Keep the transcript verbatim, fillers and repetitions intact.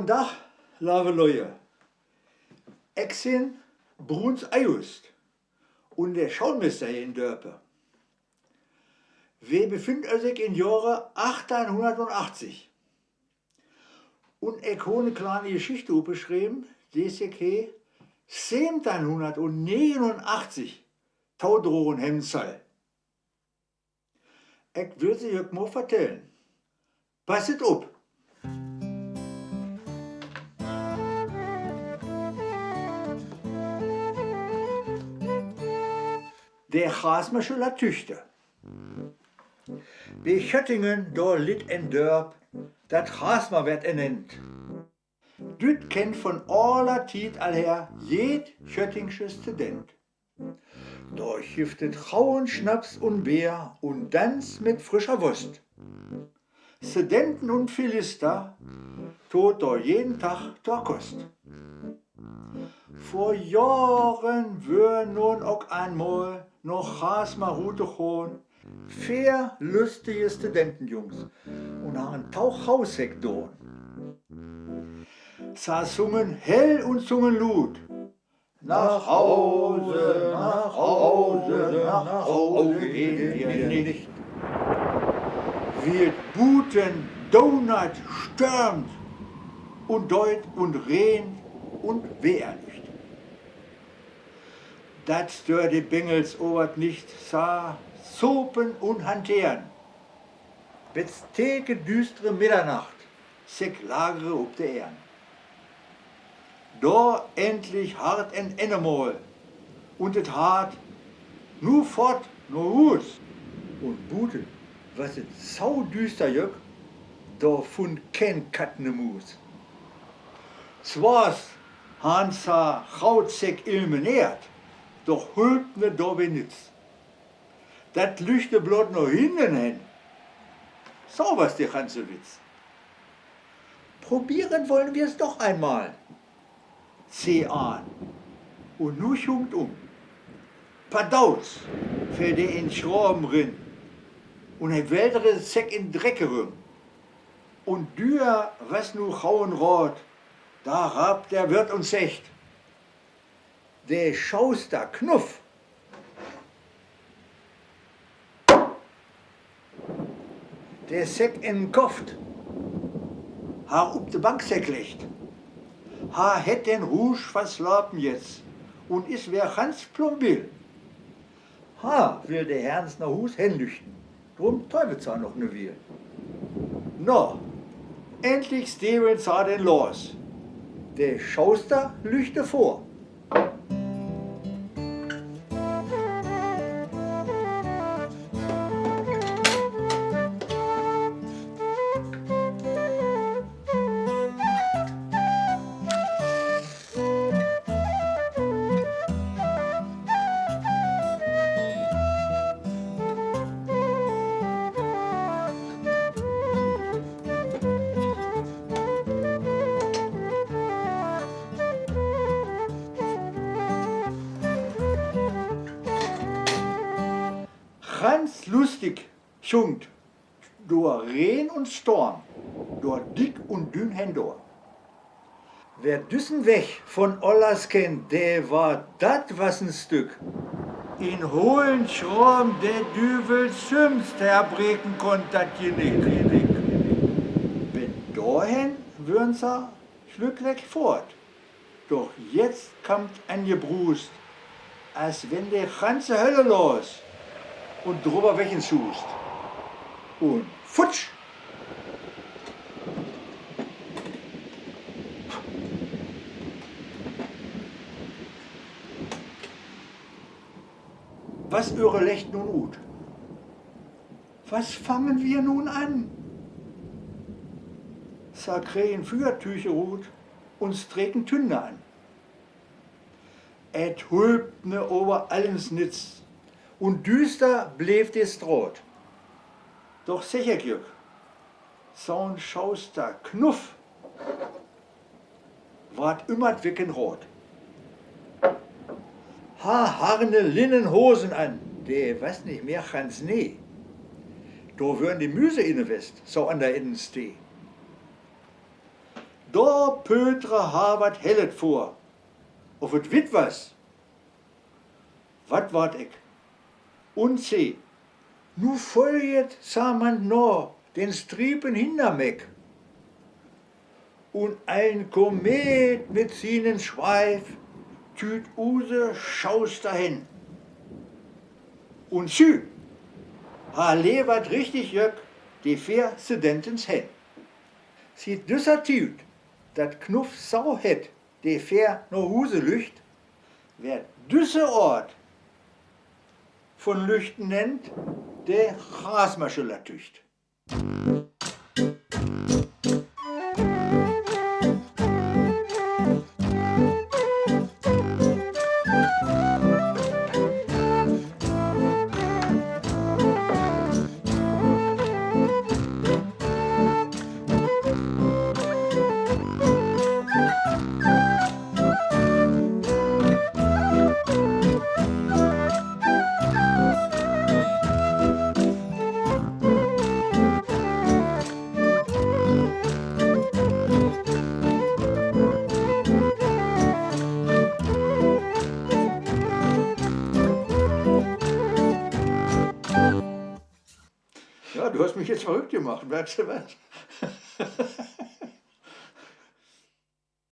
Goden Dag, leve Lüe. Ek sin Bruns Eihust un de Schaulmester hier in Dörpe. Wi befinnt us in Johre achteihnhunnertunachtzig. Un ek hon 'ne kleine Geschichte opschreven, de sik he söventeihnunnert negenunachtzig todrogen hebben sall. Ek will se jük mal vertellen. Passet op! De Grasmarschüller Tüchter. Bi Göttingen, dor litt en Dörp, dat Grasmar werd e nennt. Düt kennt von aller Tiet al her jeed göttingsche Student. Dor gifft et gauen Schnaps un Beer un Danz mit frischer Wost. Studenten un Philister toot dor jeden Dag to Kost. Vör Johren wören nu ok eenmal noch Grasmar rutegahn veer lustige Studentenjungs un harrn tau Grausäck dahn. Se sungen hell un sungen luut: Nach Hause, nach Hause, nach Hause gehen wir nicht. Wiel et buten donert, störmt un deut un regent un Weer lücht. Dat stör de Bengels aver nich, se sopen un hanteren, bet teke düstere Middernacht sik lagere op de Eern. Do endlich harr et en Enne mal, un et heet: Nu fort na Huus! Un buten was et so düster jük, dor funn keen Katt 'ne Muus. Zwoors harrn se Grausäck ilmeneert, doch hulp ne dorbi nix. Dat lüchte blot na hinnen hen. So was de ganze Witz. Probieren wollen wir's doch einmal, see een, un nu gung 't um. Pardauz fell de in Graven rin, un he weltere sik in Dreck erüm. Un düer was nu gauen Raat, do raapt de Wirt un seggt: De Schauster Knuff, de sik in'n Koft, harr op de Bank sik leggt. Harr hett den Huusch verslapen jetzt un is weer ganz plumbil. Harr will de Herrns na Huus henlüchten, drum töövt se noch 'ne Wiel. Na, endlich steven se denn los. De Schauster lüchte vör. Ganz lustig gung 't dör Regen un Storm, dör Dick un Dünn hendör. Wer düssen Weg von Ollers kennt, de weet, dat was en Stück. In holen Schraven de Düvel sümst herbreken konnt dat Genick. Bet dorhen wörn se glücklich fohrt. Doch jetzt kamm 't angruust, as wenn de ganze Hölle los un dröver weg suust. Un futsch! Was öre Lecht nun ut? Was fangen wir nun an? Se kregen Füertücher rut un streken Tünde an. Et hulp ne ober allens nix, un düster bleev de Straat. Doch segg ik jük, so'n Schauster Knuff ward ümmer wicken Raat. Harr harr ne linnen Hosen an, de was nich mehr ganz nee. Dor wörn de Müse inne west, so an der Innenstee. Dor pötre ha wat Hellet vor, of et witt was, wat weit ik. Un se: Nu folget samand na den Striepen hinner mik. Un ein Komet mit sienen Schweif tüt use Schauster hen. Un sü, ha levert richtig jöck de veer Studentens hen. Siet düsser Tiet, dat Knuff sau hett de veer na Huse lücht, werd düsse Oort von Lüchten nennt, de Grasmaschüller Tücht. Ja, du hast mich jetzt verrückt gemacht, merkst du was?